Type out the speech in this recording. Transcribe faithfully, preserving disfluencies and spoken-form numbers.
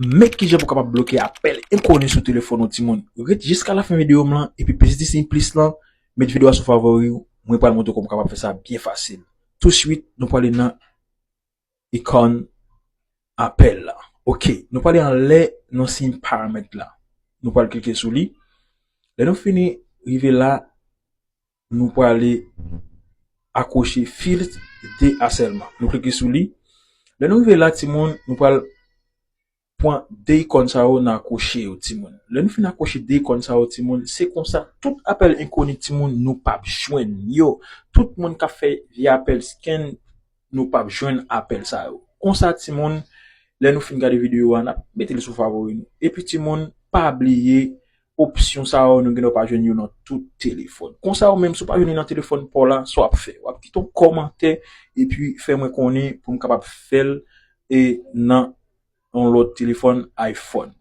Met kijan pou kapab bloke apèl enkoni sou telefòn ou, timoun. Ret jiska lafen videyo m lan, epi peze ti siy plis lan, met videyo a sou favori w, mwen pral montre w kòman w kapab fè sa byen fasil. Touswit, nou prale nan ikòn apèl la. Ok, nou prale anlè nan siy paramèt la. Nou pral klike sou li. Lè nou fini rive la, nou prale akwoche filtre de harcèlement. Nou klike sou li. Lè nou rive la, timoun, nou pral pran de ikòn sa yo, n akwoche yo, timoun. Lè nou fin akwoche de ikòn sa yo, timoun, se konsa tout apèl enkoni, timoun, nou p ap jwenn yo. Tout moun k ap fè vye apèl scam, nou p ap jwenn apèl sa yo. Konsa, timoun, lè nou fin gade videyo a, n ap mete l sou favori nou. Epi, timoun, pa bliye opsyon sa yo, nou gendwa pa jwenn yo nan tout telefòn. Konsa, ou menm, si w pa jwenn yo nan telefòn pa w la, sa w ap fè? W ap kite yon kòmantè, epi fè mwen konnen pou m kapab fè l e nan yon lòt telefòn iPhone.